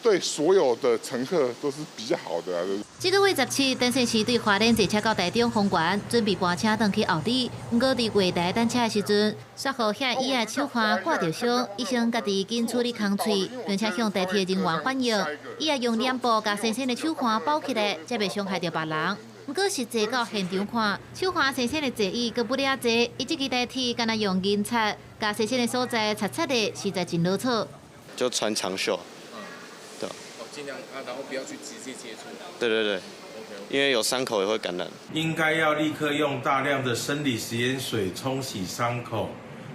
對所有的乘客都是比較好的。這个月17，陳先生對花蓮坐車到台中豐原，準備搬車轉去后里。毋過佇月台等車的時陣，煞予遐椅仔手環割著傷，醫生家己緊處理空喙，並且向台鐵人員反映，椅仔用棉布共生鉎的手環包起來，才袂傷害著別人。毋過實際到現場看，手環生鉎的座椅閣不爾濟，伊這支台鐵敢若用銀擦，共生鉎的所在擦擦的，實在真囉嗦。就穿長袖。對。哦，盡量啊，然後不要去直接接觸。對對對，因為有傷口也會感染。應該要立刻用大量的生理食鹽水沖洗傷口，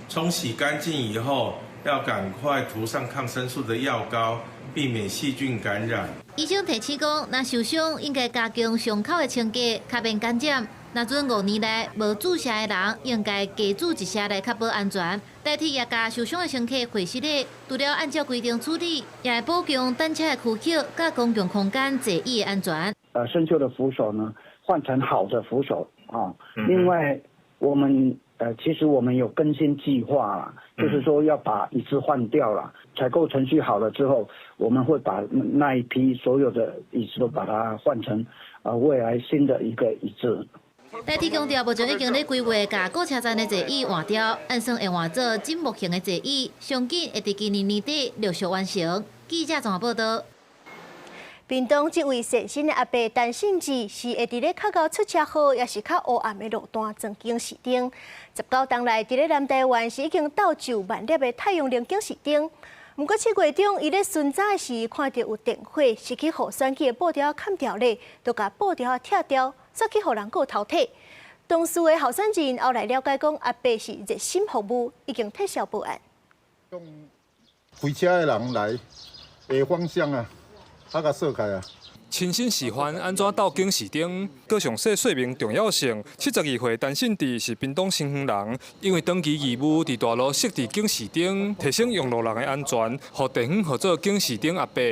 沖洗乾淨以後，要趕快塗上抗生素的藥膏，避免細菌感染。醫生提醒講，若受傷應該加強傷口的清潔，較免感染。若準5年內無注射的人，應該加注一射來確保安全。台鐵也共受傷的乘客回釋咧，除了按照規定處理，也會保強等車的區域佮公共空間座椅的安全。生鏽的扶手呢，換成好的扶手啊。另外，我們其實我們有更新計劃啦，就是說要把椅子換掉了。採購程序好了之後，我們會把那一批所有的椅子都把它換成未來新的一個椅子。台鐵強調，目前已經咧規劃，共各車站的座椅換掉，按算會換做枕木型的座椅，上緊會佇今年年底陸續完成。記者綜合報導。屏東這位善心的阿伯陳信志，是會佇咧較𠢕出車禍，也是較烏暗的路段裝警示燈。19冬來，佇咧南台灣是已經鬥就萬粒的太陽能警示燈。毋過7月中，伊咧巡查的時，看著有電火是去予選舉的布條砍掉咧，就共布條拆掉，煞去予人閣偷提。當事的候選人後來了解講，阿伯是熱心服務，已經撤銷報案。開車的人來的方向啊，他共鎖開啊。親身示範按怎鬥警示燈，閣詳細說明重要性。72歲陳信志是屏東新園人，因為長期義務佇大路設置警示燈，提升用路人的安全，予地方號做警示燈阿伯。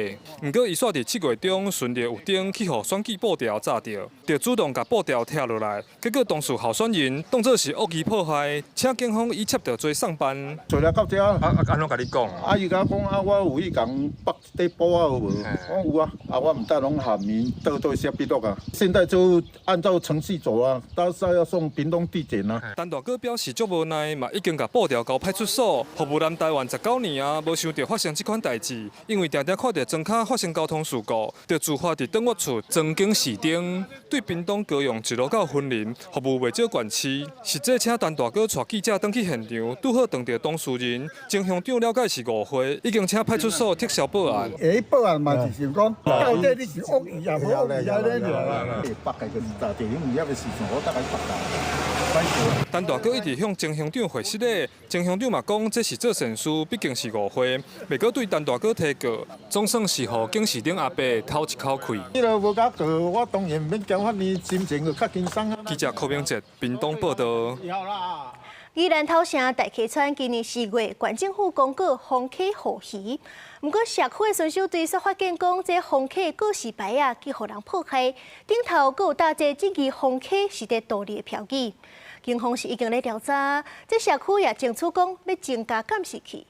毋過伊煞佇7月中巡著有燈去予選舉布條紮著，就主動共布條拆落來。結果當事候選人當做是惡意破壞，請警方以竊盜罪送辦。做來到遮，啊啊，按怎共你講？啊，伊共我講啊，我有去共縛一塊布啊，有無？我有啊，啊，我毋知攏下面倒倒寫筆錄啊。現在就按照程序走啊，到時候要送屏東地檢啊。陳大哥表示足無奈，嘛已經共布條交派出所。服務南台灣19年啊，無想著發生這款代誌，因為定定看著莊跤發生交通事故，就自發佇轉彎處裝警示燈。對屏東高雄一路到雲林，服務袂少縣市。實際請陳大哥帶記者轉去現場，拄好碰著當事人，經鄉長了解是誤會，已經請派出所撤銷報案。會報案嘛是想講，到底你是惡意抑無惡意啊？咧，縛個就是紮著，因為遐個時陣我大概縛。陳大哥一直向曾鄉長回失禮，曾鄉長嘛講這是做善事，畢竟是誤會，袂閣對陳大哥提告，總算是予警視廳阿伯透一口氣。你若無共告，我當然毋免交法院，心情就較輕鬆啊。記者柯明哲，屏東報導。宜蘭頭城大溪村今年4月，縣政府公告封溪護魚，毋過社區的巡守隊煞發現講，這封溪告示牌仔去予人破開，頂頭閣有貼這質疑封溪是佇圖利的標語。警方是已經咧調查，這社區也爭取講欲增加監視器。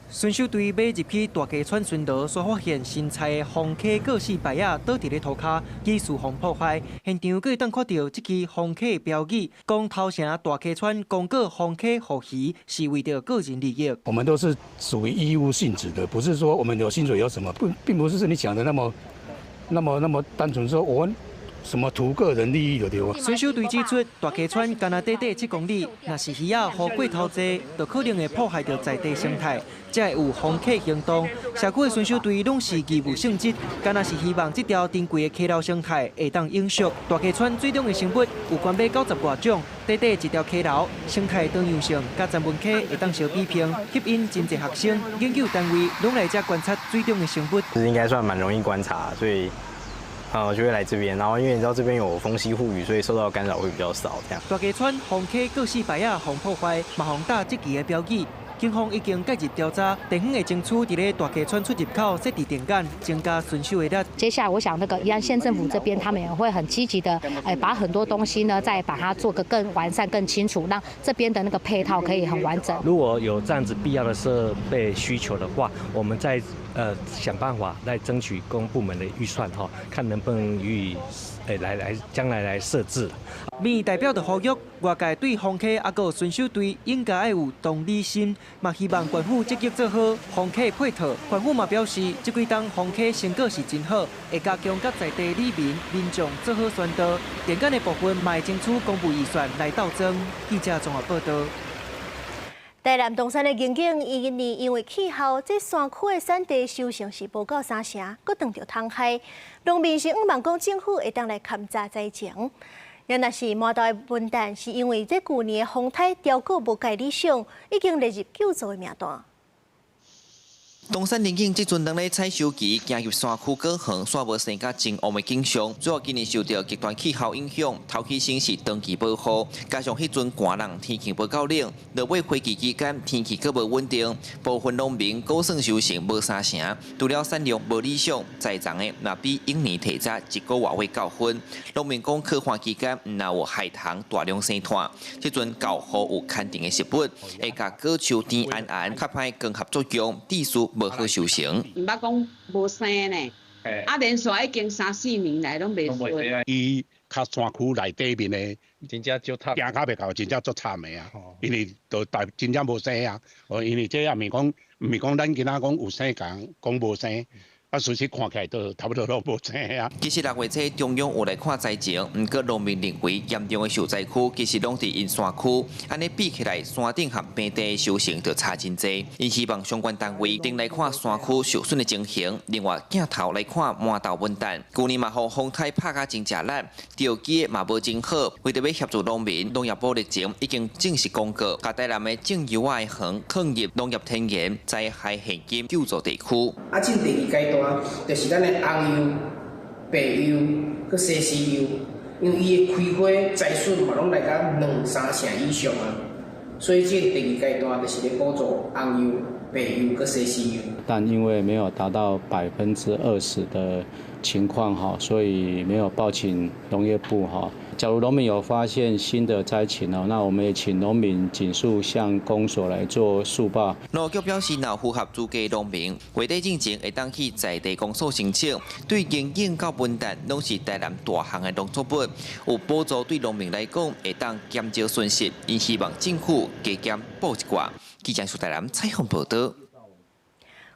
巡守隊欲入去大溪村巡邏，煞發現新裁的封溪告示牌仔倒佇咧塗跤，疑似予破壞。現場閣會當看著這支封溪標語，講頭城大溪村公告封溪護魚是為著個人利益。我們都是屬於義務性質的，不是說我們有薪水有什麼，不，並不是你講的那麼、那麼、那麼單純，說我們什麼圖個人利益的對吧？巡守隊指出，大溪村干焦短短7公里，若是魚仔雨過頭濟，就可能會破壞著在地生態，才會有封溪行動。社區的巡守隊攏是義務性質，敢若是希望這條珍貴的溪流生態會當永續。大溪村水中的生物有懸欲90外種，短短一條溪流，生態多樣性佮曾文溪會當相比拼，吸引真濟學生、研究單位攏來遮觀察水中的生物。應該算蠻容易觀察，所以。我就會來這邊，然後因為你知道這邊有楓溪護魚，所以受到干擾會比較少。這樣。大溪村封溪告示牌仔予破壞，嘛予貼質疑的標語，警方已經介入調查，地方會爭取佇咧大溪村出入口設置電眼，增加巡守的力。接下來，我想那個宜蘭縣政府這邊，他們也會很積極的，把很多東西呢，再把它做個更完善、更清楚，讓這邊的那個配套可以很完整。如果有這樣子必要的設備需求的話，我們再想辦法來爭取公部門的預算，哈，看能不能予以來來將來來設置。民意代表就呼籲外界對封溪抑閣巡守隊應該愛有同理心，嘛希望縣府積極做好封溪配套。縣府嘛表示，這幾冬封溪成果是真好，會加強佮在地里民民眾做好宣導。電眼的部分嘛會爭取公部預算來鬥裝。記者綜合報導。台南東山的刑警，今年因為氣候，這山區的產地收成是無夠三成，閣當著蟲害。農民是向望講政府會當來勘查災情。若是饃頭的文旦，是因為這舊年的風颱調過無蓋理想，已經列入救助的名單。東山林景這陣當咧採收期，行入山區果園，煞無生甲真旺的景象。主要今年受著極端氣候影響，頭起先是長期無雨，加上彼陣寒冷，天氣無夠冷，落尾花季期間天氣閣無穩定，部分農民果算收成無三成，除了產量無理想，栽種的若比往年提早一個外月到分。農民講，乾旱期間毋若有害蟲大量生湠，這陣厚雨有牽甜的食物，會共果樹甜絚絚，較歹光合作用，致使無好收成。毋捌講無生呢，啊，連續已經三四年來攏袂順。伊較山區內底面的，真正足慘，行較袂到，真正足慘的啊！因為都大真正無生啊，哦，因為這也毋是講，毋是講咱今仔講有生仝講無生。啊，事實看起來都差不多攏無生啊。其實6月初中央有來看災情，毋過農民認為嚴重的受災區其實攏佇𪜶山區，按呢比起來，山頂和平地的收成就差真濟。𪜶希望相關單位定來看山區受損的情形，另外鏡頭來看饃頭文旦，舊年嘛予風颱拍甲真食力，釣機嘛無真好，為著欲協助農民，農業部日前已經正式公告，共台南的種柚仔的園放入農業天然災害現金救助地區。啊，進第二階段。就是咱的紅柚、白柚、閣西施柚，因為伊的開花栽損嘛，攏來到兩三成以上啊，所以這個第二階段就是咧補助紅柚、白柚閣西施柚。但因為沒有達到20%的情況哈，所以沒有報請農業部哈。假如農民有發現新的災情哦，那我們也請農民盡速向公所來做速報。農業局表示，若符合資格農民，月底進前會當去在地公所申請。對龍井到文旦，攏是台南大項的農作物，有補助對農民來講會當減少損失。𪜶希望政府加減補一寡。記者蘇台南採訪報導。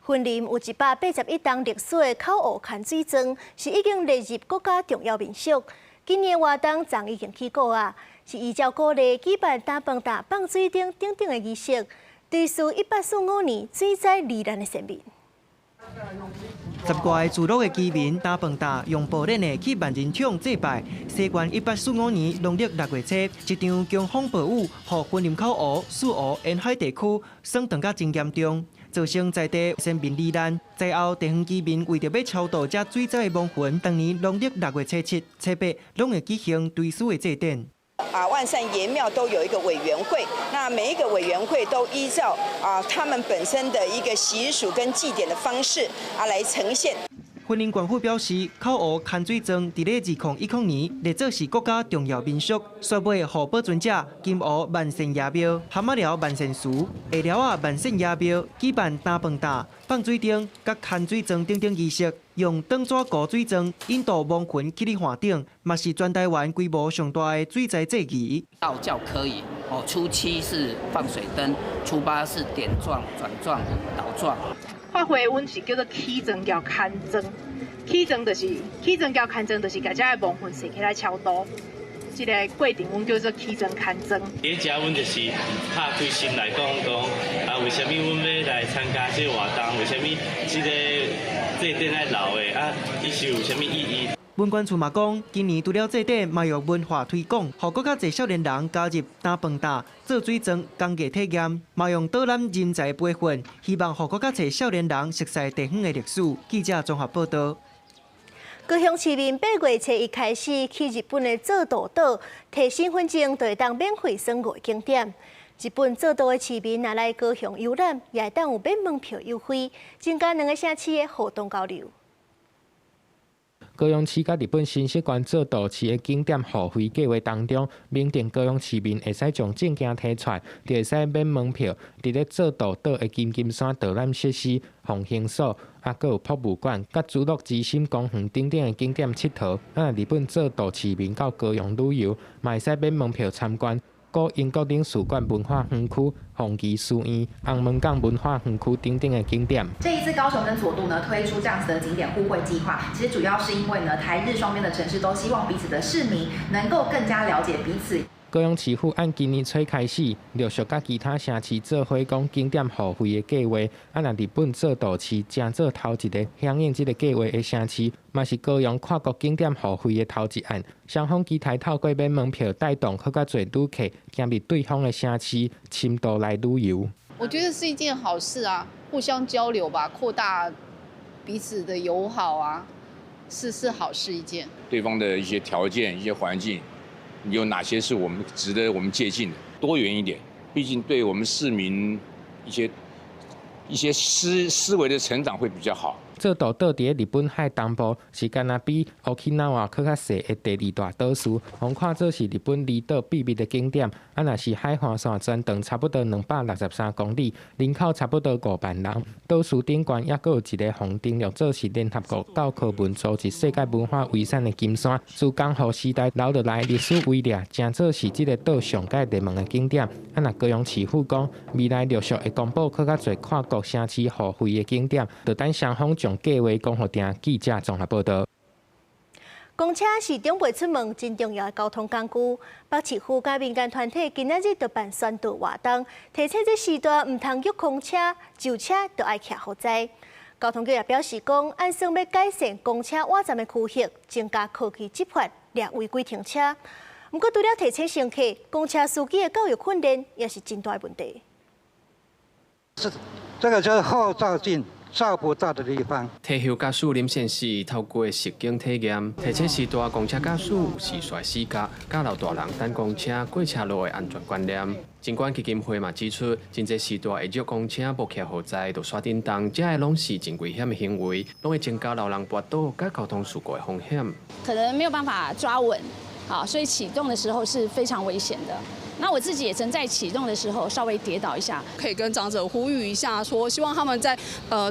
雲林有181冬歷史的口湖牽水莊，是已經列入國家重要民俗。今年活動昨已經起鼓啊，是依照古禮舉辦擔飯擔放水燈等等的儀式，追思1845年水災罹難的先民。10外个聚落的居民担饭担用步练的去万人场祭拜。西元1845年农历6月初，一场强风暴雨，予雲林口湖、四湖沿海地區損斷甲真嚴重，造成在地先民罹難。災後地方居民為著欲超度這水災的亡魂，當年農曆6月初七、初八，攏會舉行追思的祭典。啊，萬善爺廟都有一個委員會，那每一個委員會都依照他們本身的一個習俗跟祭典的方式來呈現。雲林縣府表示，口湖牽水莊佇咧2010年列做是國家重要民俗，煞尾予保存者金湖萬善爺廟、蚶仔寮萬善祠、下寮仔萬善爺廟舉辦擔飯擔、放水燈、佮牽水莊等等儀式，用轉紙糊水莊引導亡魂去咧岸頂，嘛是全台灣規模上大的水災祭儀。道教可以哦，初七是放水燈，初八是點狀、轉狀、倒狀。法會阮是叫做起莊轎牽莊，起莊就是起莊轎牽莊，就是共這个亡魂踅起來超度。這個過程阮叫做起莊牽莊。佇遮阮就是拍開心來講講，啊，為啥物阮欲來參加這個活動？為啥物這个祭典愛留的？啊，伊是有啥物意義？文管處嘛講，今年除了祭典，嘛用文化推廣，予閣較濟少年人加入擔飯擔、做水莊工藝體驗，嘛用導覽人才培訓，希望予閣較濟少年人熟悉地方的歷史。記者綜合報道。高雄市民8月初一開始去日本的佐渡島，提身份證就會當免費耍五个景點。日本佐渡的市民若來高雄遊覽，也會當有免門票優惠，增加兩个城市的互動交流。高雄市佮日本新潟縣佐渡市的景點互惠計畫當中，明定高雄市民會使將證件提出來，就會使免門票，佇咧佐渡島的金金山導覽設施、奉行所，啊，閣有博物館、佮聚落之心公園等等的景點𨑨迌。啊，日本佐渡市民到高雄旅遊，嘛會使免門票參觀古英國領事館文化園區、鳳儀書院、紅門港文化園區等等的景點。這一次高雄跟佐渡呢推出這樣子的景點互惠計劃，其實主要是因為呢台日雙邊的城市都希望彼此的市民能夠更加了解彼此。高雄市府按今年初開始，陸續佮其他城市做伙講景點互惠的計劃。啊，若日本佐渡市成做頭一个響應這个計劃的城市，嘛是高雄跨國景點互惠的頭一案。雙方期待透過免門票帶動閣較濟旅客進入對方的城市，深度來旅遊。我覺得是一件好事啊，互相交流吧，擴大彼此的友好啊，是好事一件。對方的一些條件、一些環境。有哪些是我們值得我們借鑑的？多元一點，畢竟對我們市民一些思維的成長會比較好。佐渡島佇日本海東部，是干焦比沖繩閣較細的第二大島嶼，予看做是日本離島秘密的景點。啊，若是海岸線全長差不多263公里，人口差不多5萬人。島嶼頂懸猶閣有一个予登錄做是聯合國教科文組織世界文化遺產的金山，自江戶時代留落來歷史遺跡，成做是這个島上蓋熱門的景點。啊，若高雄市府講，未來陸續會公布閣較濟跨國城市互惠的景點，就等雙方將計劃講予聽。記者綜合報道。公車是長輩出門真重要的交通工具。北市府佮民間團體今仔日就辦宣導活動，提醒這時段毋通約公車、就車都愛徛予在。交通局也表示講，按算欲改善公車倚站的區域，增加科技執法，掠違規停車。毋過，除了提醒乘客，公車司機的教育訓練也是真大的問題。是，這個就是後照鏡。照不到的地方。退休駕駛林先生透過實景體驗，提醒時段公車駕駛有時死角，教老大人等公車過車路的安全觀念。盡管基金會嘛指出，真濟時段會約公車無徛予在就煞振動，這个攏是真危險的行為，攏會增加老人跋倒佮交通事故的風險。可能沒有辦法抓穩，啊，所以啟動的時候是非常危險的。那我自己也曾在啟動的時候稍微跌倒一下，可以跟長者呼籲一下，說希望他們在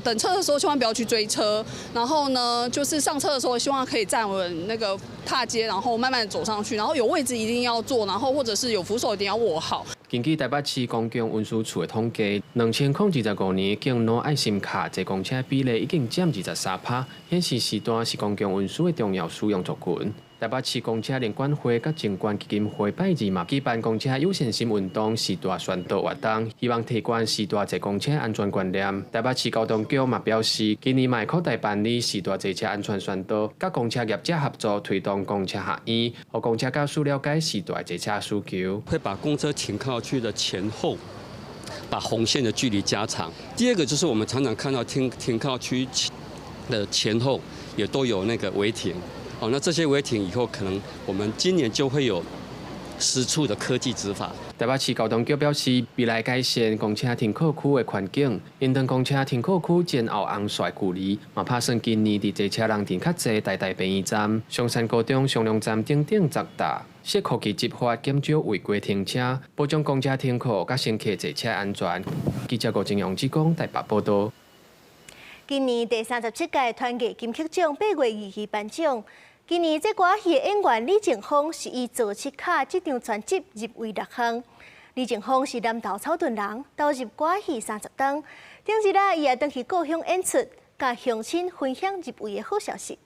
等車的時候千萬不要去追車，然後呢，就是上車的時候希望可以站穩那個踏階，然後慢慢走上去，然後有位置一定要坐，然後或者是有扶手一定要握好。根據台北市公共運輸處的統計，2025年敬老愛心卡坐公車比例已經佔23%，顯示時段是公共運輸的重要使用族群。台北市公車聯管會佮靜觀基金會拜二嘛舉辦公車友善心運動時段宣導活動，希望提懸時段坐公車安全觀念。台北市交通局嘛表示，今年嘛會擴大辦理時段坐車安全宣導，佮公車業者合作推動公車學院，予公車駕駛了解時段坐車需求。會把公車停靠區的前後，把紅線的距離加長。第二個就是我們常常看到停靠區的前後也都有那個違停。哦，那這些違停以後，可能我們今年就會有10處的科技執法。台北市交通局表示，未來改善公車停靠區的環境，延長公車停靠區前後紅線距離，嘛拍算今年佇坐車人陣較濟台大便宜站、松山高中雙龍站等等10搭設科技執法，減少違規停車，保障公車停靠佮乘客坐車安全。記者郭正陽志工台北報道。今年第37屆團藝金曲獎8月2日頒獎。今年這歌仔戲的演員李靖峰是以《做七卡》這張專輯入圍六項。李靖峰是南投草屯人，投入歌仔戲30冬。頂日啊，伊也轉去故鄉演出，佮鄉親分享入圍的好消息。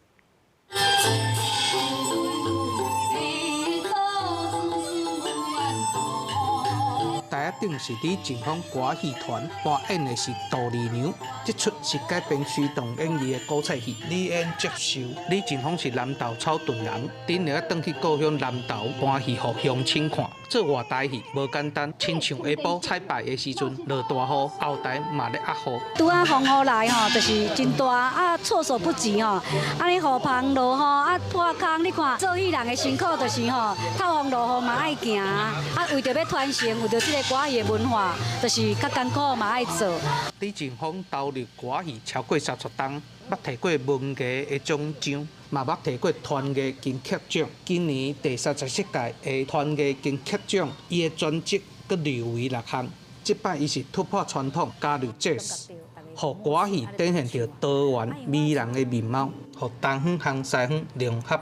台仔頂是李靖峰歌戲團扮演的是杜麗娘，這齣是改編徐董演繹的古仔戲。李演接受李靖峰是南投草屯人，頂日啊轉去故鄉南投搬戲予鄉親看。做外台戲無簡單，親像下晡彩排的時陣落大雨，後台嘛咧壓雨。拄仔風雨來吼，就是真大啊，措手不及吼。按呢雨棚落雨啊破空，你看做戲人的辛苦就是吼，透風落雨嘛愛行啊，為著欲傳承，為著這個歌戲的文化，就是較艱苦嘛愛做。李靖峰投入歌戲超過30冬，捌提過文藝的獎章，嘛捌提過團藝金曲獎。今年第37屆的團藝金曲獎，伊的專輯閣入圍六項。這擺伊是突破傳統，加入爵士，予歌戲展現著多元迷人的面貌，予東方和西方融合。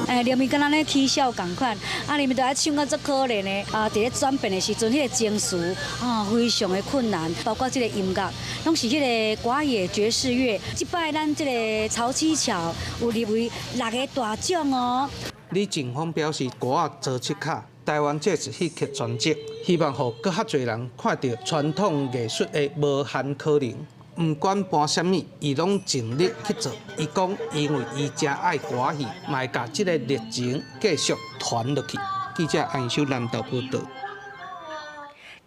欸，林咪敢若咧啼笑仝款，啊，林咪就愛唱甲足可憐的，啊，佇咧轉變的時陣，彼個情緒啊，非常的困難，包括這個音樂，攏是彼個歌戲的爵士樂。這擺咱這個曹七巧有入圍六个大獎哦。李靖峰表示，歌仔做七卡，台灣這是戲曲專輯，希望予閣較濟人看著傳統藝術的無限可能。毋管搬啥物，伊攏盡力去做。伊講，因為伊誠愛歌戲，嘛會共這个熱情繼續傳落去。記者安秀南投報導。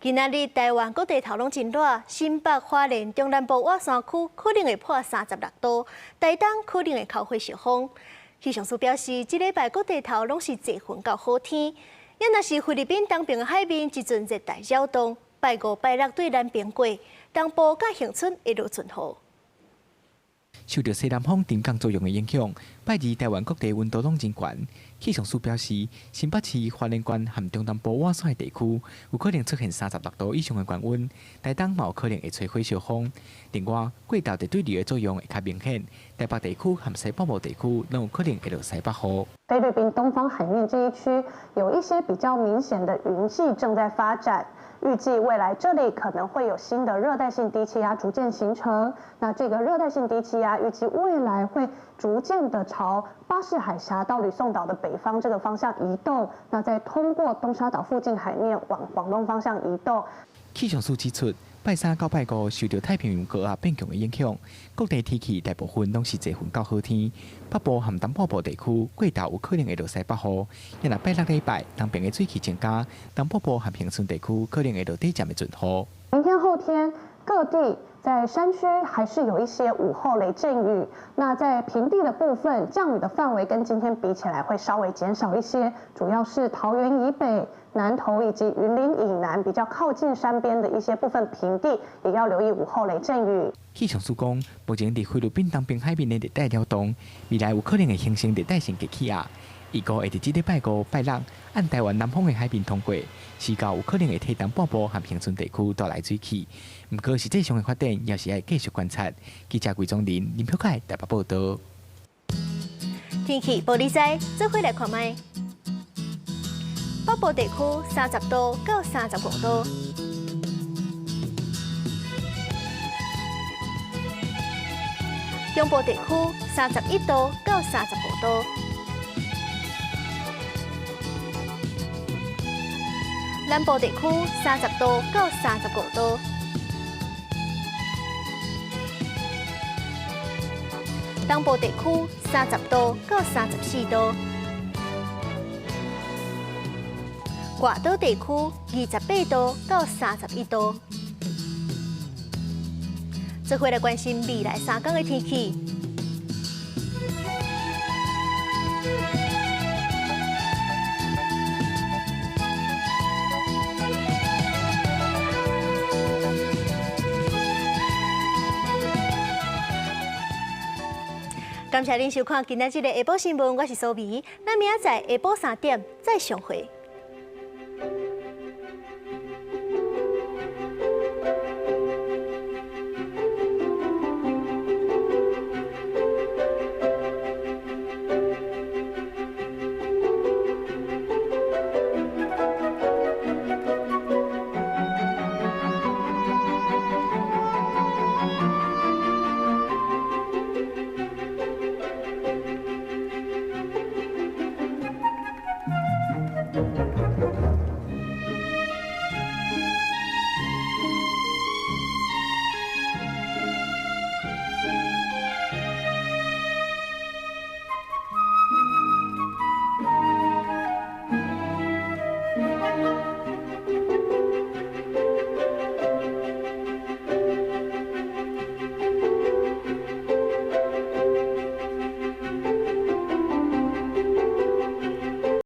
今仔日台灣各地頭攏真熱，新北、花蓮、中南部倚山區可能會破36度，台東可能會哭火燒風。氣象署表示，這禮拜各地頭攏是濟雲到好天。也若是菲律賓東邊海面一陣熱帶擾動，拜五、拜六對南邊過，東部佮恆春會落陣雨。受著西南風沉降作用的影響，拜二台灣各地溫度攏真懸。氣象署表示，新北市、花蓮縣和中南部倚山的地區有可能出現36度以上的高溫，台東嘛有可能會吹火燒風。另外，過晝熱對流的作用會較明顯，台北地區和西半部地區攏有可能會落西北雨。菲律賓東方海面這一區有一些比較明顯的雲系正在發展。預計未來這裡可能會有新的熱帶性低氣壓逐漸形成，那這個熱帶性低氣壓預計未來會逐漸的朝巴士海峽到呂宋島的北方這個方向移動，那再通過東沙島附近海面往廣東方向移動。氣象署指出，拜三到拜五受著太平洋高壓變強的影響，各地天氣大部分攏是濟雲到好天。北部和東半部地區過晝有可能會落西北雨，也若拜六禮拜東邊的水汽增加，東北部和恆春地區可能會落短暫的陣雨。明天後天各地在山區還是有一些午後雷陣雨，那在平地的部分降雨的範圍跟今天比起來會稍微減少一些，主要是桃園以北、南投以及雲林以南比較靠近山邊的一些部分平地，也要留意午後雷陣雨。氣象署講，目前佇菲律賓東邊海面的熱帶擾動，未來有可能會形成熱帶性低氣壓，預估會佇這禮拜五、拜六按台灣南方的海面通過，時到有可能會替東半部和恆春地區帶來水汽。毋過實際上的發展，猶是愛繼續觀察。記者魏宗林、林飄凱台北報導。天氣報你知，做伙來看覓。北部地區30度到35度。中部地區31度到35度，南部地區30度到35度，東部地區30度到34度，外島地區28度到31度。做伙來關心未來3天的天氣。感謝您收看今仔日的下晡新聞，我是蘇美，咱明仔載下晡3點再相會。